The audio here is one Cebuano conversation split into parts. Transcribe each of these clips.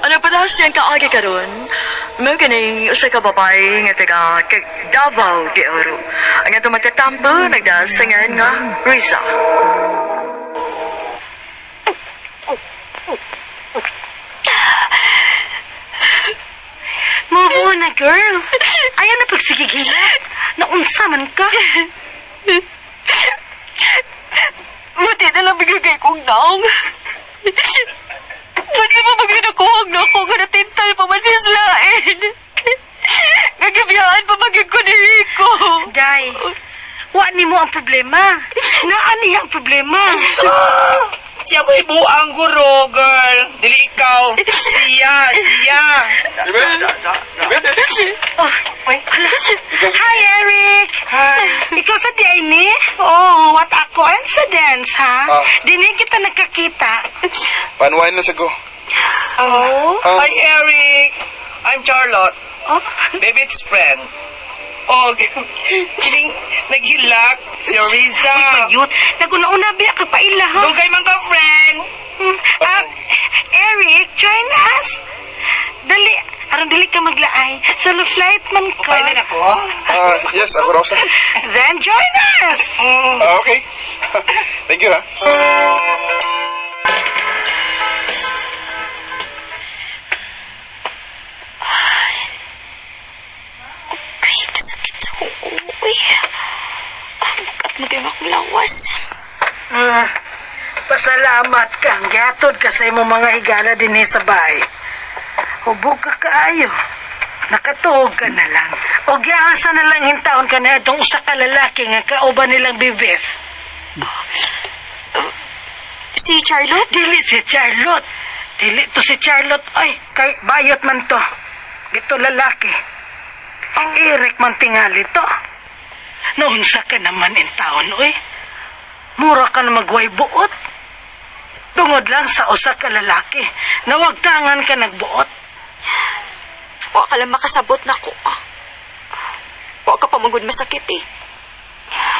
Ano pa siyang kaagi karon? Mao kining usa ka babae nga taga Davao de Oro. Ang atong magtatampo nagdasangan nga Risa. Move on na, girl. Ayaw na pagsigigila. Naunsa man ka. Buti na lang bigay kong naong. Buti pa maginakuhag na ako nga natintal pa man siya sa lain. Gagabiyaan pa maging ko ni Rico. Day, wa ni mo ang problema. Naa niya ang problema. Siya may buang guro, girl. Dili ikaw. Siya, siya. Oh, hala. Hi, Eric. Hi. Ikaw sa di ay ni? Oh, what a coincidence, ha? Ah. Dini kita nagkakita. Panuwain na sa go. Oh? Hi, Eric. I'm Charlotte. Oh. Bebit's friend. Oh, kining naghilak si Riza. Payut. Naguna-una biya ka paila, ha? Dugay man ka, friend. Ah, Eric, join us. Dali, aron dili ka maglaay. Solo flight man ka. Pailan ako? Ah, yes, ako Rosa. Then join us. Ah, okay. Thank you, ha. Kay kasakit sa akong uwi. Ah, bukat magayong akong lawas. Ah, pasalamat ka. Gatod ka sa imong mga higala din sa bahay. Hubog ka kaayo. Nakatuog ka na lang. O giasa na lang hintaon ka na itong usa ka lalaki nga kauban nilang bibif. Si Charlotte? Dili si Charlotte. Dili to si Charlotte. Ay, kay bayot man to. Dito lalaki. Ang Eric man tingali to. Naunsa ka naman in taon, uy. Mura ka na magway buot. Tungod lang sa usa ka lalaki. Nawagtangan ka nagbuot. Wa ka lang makasabot na ko. Ah. Wa ka pamagod masakit eh.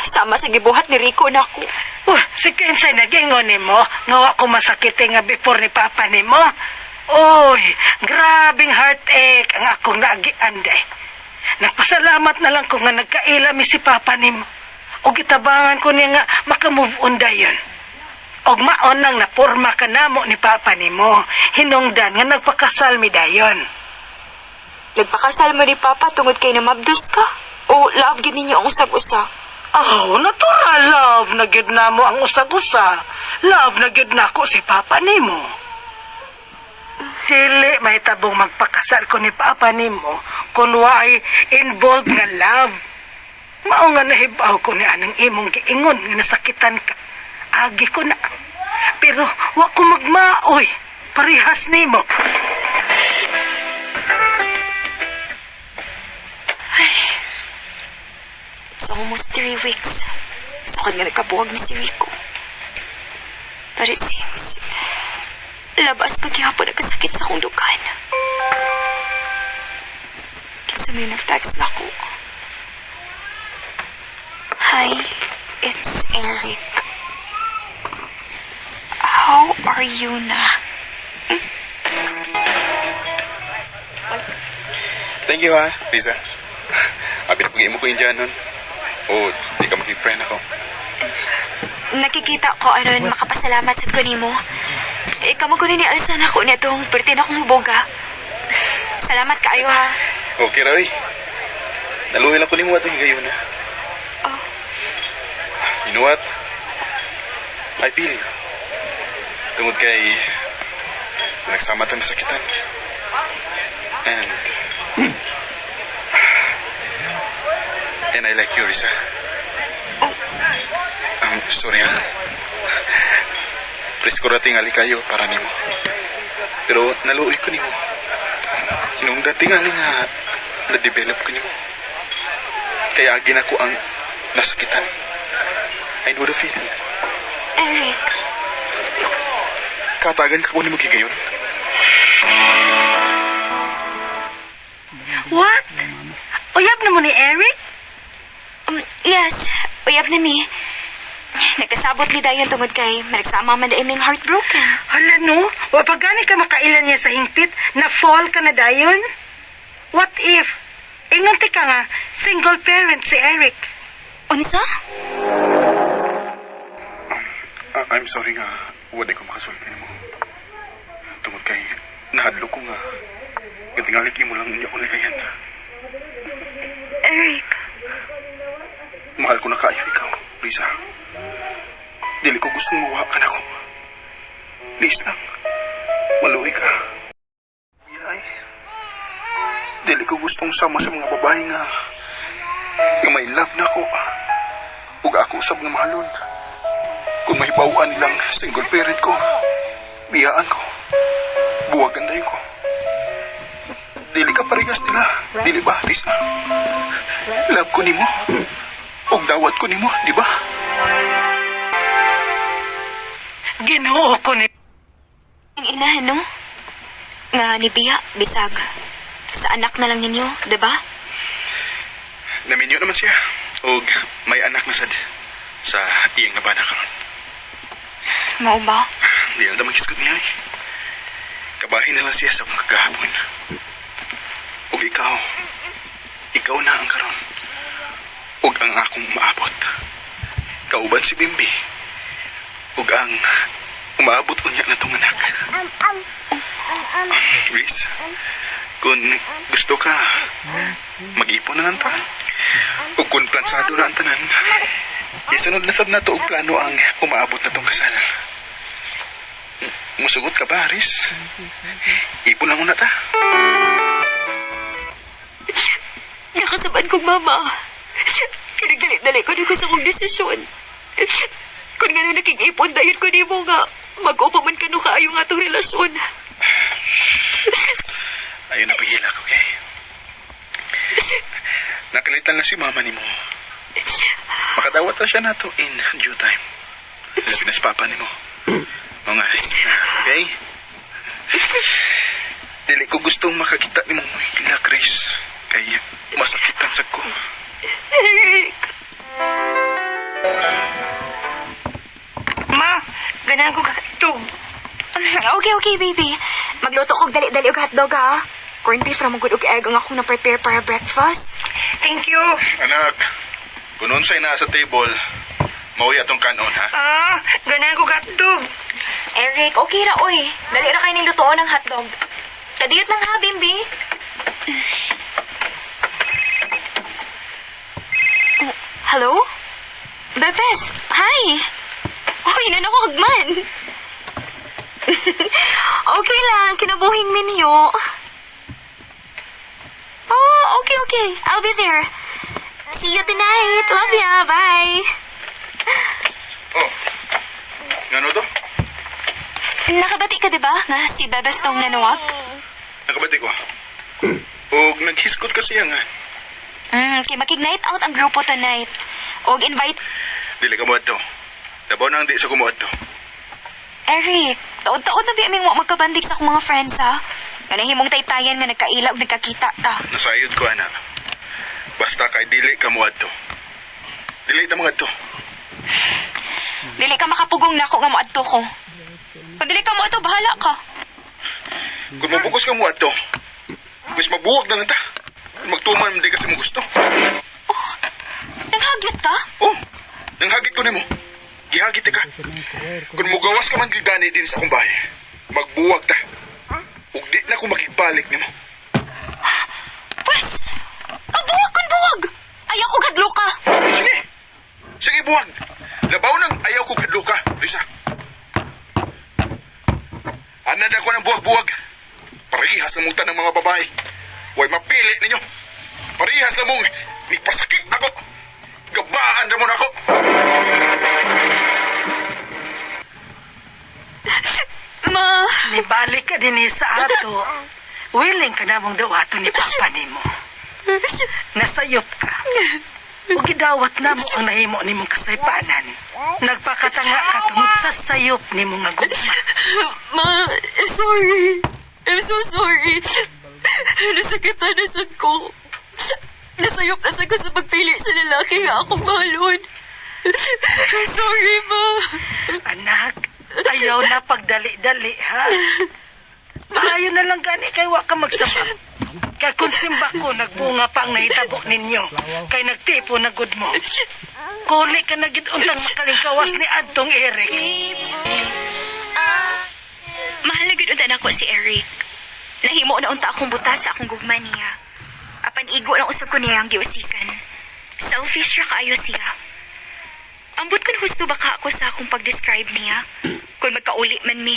Sama sa gibuhat ni Rico na ako. Si Kensay nagingon nimo, nga wa ko masakit nga before ni Papa nimo. Uy, grabing heartache ang akong naagian day. Nagpasalamat na lang ko nga nagkaila mi si Papa nimo. O gitabangan ko niya nga makamove on dayon. Og maon nang naporma ka namo ni Papa nimo. Hinungdan nga nagpakasal mi dayon. Nagpakasal mo ni Papa tungod kay namabdos ka. O love gid ninyo ang usag-usa. Oh, natural love na gyud namo ang usag-usa. Love na gyud nako si Papa nimo. Dili mahitabong magpakasal ko ni Papa nimo kung waay involved nga love. Mao nga nahibaw ko ni anang imong giingon nga nasakitan ka. Agi ko na. Pero wa ko magmaoy. Parehas nimo. It's almost 3 weeks. Sukad nga nagkabuwag ni si Rico. But it seems, labas paghihapon nagkasakit sa akong dukan. Kinsa may nag-text na ako. Hi, it's Eric. How are you na? Thank you, ha, Riza. Abi na pag-imo ko Indian nun. Oh, di ka maging friend ako. Nakikita ko aron makapasalamat sa ko nimo. Eh, kamo ko ni Alsan ako nitong perti na akong huboga. Salamat kaayo ha. Okay, Roy. Naluwi lang ko nimo atong higayon na. Oh. You know what? I feel you. Tungod kay nagsama tang nasakitan. And I like you, Risa. Oh. Sorry ha. Presko ra tingali kayo para nimo. Pero naluoy ko nimo. Hinungdan tingali nga na-develop ko nimo. Kaya agi na ko ang nasakitan. I know the feeling. Eric, Katagan ka ko nimo gigayon. What? Uyab na mo ni Eric? Yes, uyab na mi. Nagkasabot ni Dayon tungod kay managsama man na iming heartbroken. Hala no, wa pa gani ka makailan niya sa hingpit na fall ka na dayon? What if? Ingon ti ka nga, single parent si Eric. Unsa? Ah, I'm sorry nga, wala ko makasulti nimo. Tungod kay nahadlok ko nga. Gatingalik imo lang niya ko likayan. Eric, Mahal ko na kaayo ikaw, Risa. Dili ko gustong mawa ka nako. Please lang. Maluoy ka. Yay. Dili ko gustong sama sa mga babae nga nga may love na ko. Ug ako usab nga mahalon. Kung mahibaw-an nilang single parent ko, biyaan ko. Buwagan dayon ko. Dili ka parehas nila. Dili ba, Risa? Love ko nimo. Ug dawat ko nimo, di ba? Ginoo ko ni ang inahan, no? Nga ni Bia, bisag. Sa anak na lang ninyo, di ba? Naminyo naman siya. Og may anak na sad sa iyang nabana karon. Mao ba? Di lang ta maghisgot niya eh. Kabahin na lang siya sa akong kagahapon. Ug ikaw, ikaw na ang karon. Ug ang akong umaabot. Kauban si Bimbi. Ug ang umaabot unya na tong anak. Riz, kung gusto ka, mag-ipon na lang ta. Ug kung plansado na ang tanan, isunod na sad nato og plano ang umaabot na tong kasal. Musugot ka ba, Riz? Ipon lang muna ta. Nakasabaan kong mama. Pinagdali-dali ko na ko sa mong desisyon. Kung nga nung nakig-ipon dayon ko nimo nga, mag-upa man kanu kaayo nga atong relasyon. Ayun na paghilak, okay? Nakalitan na si mama ni mo. Makadawat na siya nato in due time. Labi na sa papa ni mo. Mga na, okay? Dili ko gustong makakita ni mong hilak, Chris. Kay masakit ang sag ko. Eric! Ma, ganyan ko kakatug. Okay, baby. Magluto kog dali-dali og hotdog ha. Corned beef ra man gud og egg ang akong na-prepare para breakfast. Thank you. Anak, kung unsay naa sa table, mauya atong kanon, ha? Ah, ganyan ko hotdog. Eric, okay ra oy. Dali ra kay ning lutoon ng hotdog. Kadiyot lang ha, Bimbi. Oh, hello? Bebes, hi! Uy, nanawag man. Okay lang, kinabuhing ninyo. Oh, okay. I'll be there. See you tonight. Love ya. Bye. Oh, ngano to? Nakabati ka, di ba? Nga si Bebes tong nanuwag? Nakabati ko. Og naghiskot kasi nga. Kay makig-night out ang grupo tonight. Og invite. Dili ka moadto. Labaw nang di sa kumuadto. Eric, taod-taod na bi aming wa magkabandik sa akong mga friends, ha? Nga nahimong taytayan nga nagkaila og nagkakita ta. Nasayod ko, anak. Basta kay dili ka moadto. Dili ta moadto. Dili ka makapugong nako nga moadto ko. Kung dili ka moadto, bahala ka. Kung mabukos ka moadto, mas mabuwag na lang ta. Magtuman di kasi mo gusto. Naghagit ka? Oh, nanghagit ko nimo. Gihagit ka. Kung mugawas ka man gani din sa akong bahay, magbuwag ta. Ug di na ko makigbalik nimo. Pwes, mabuwag kun buwag! Ayaw ko kadlo ka. Sige. Sige, buwag. Labaw nang ayaw ko kadlo ka, Lisa. Anad ako ng buwag-buwag. Parehas na mong tanang mga babae. Huwag mapili ninyo. Parehas na mong ipasakit ako. Gabaan na mo na ako. Ma, Nibalik ka din eh sa ato. Willing ka na mong dawato ni Papa nimo. Nasayop ka. Ug gidawat na mo ang nahimo nimong kasaypanan. Nagpakatanga ka tungod sa sayop nimo nga gugma. Ma, I'm sorry. I'm so sorry. Nasakitan na sad ko. Nasayop na sad ko sa pagpili sa lalaki nga akong mahalon. Sorry, ma. Anak, ayaw na pagdali-dali, ha? Maayo na lang gani kay wa ka magsaba. Kay kung simba ko, nagbunga pa ang nahitabo ninyo. Kay nagtipo na gud mo. Kuli ka na gid untang makalingkawas ni Adtong Eric. Mahal na gud unta nako si Eric. Nahimo na unta akong butas sa akong gugma niya. Apan igo lang usab ko niya ang giusikan. Selfish ra kaayo siya. Ambot kun husto ba ka ako sa akong pag-describe niya? Kung magkauli man mi,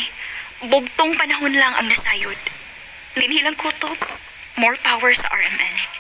bugtong panahon lang ang nasayod. Dinhi lang kutob, more power sa RMN.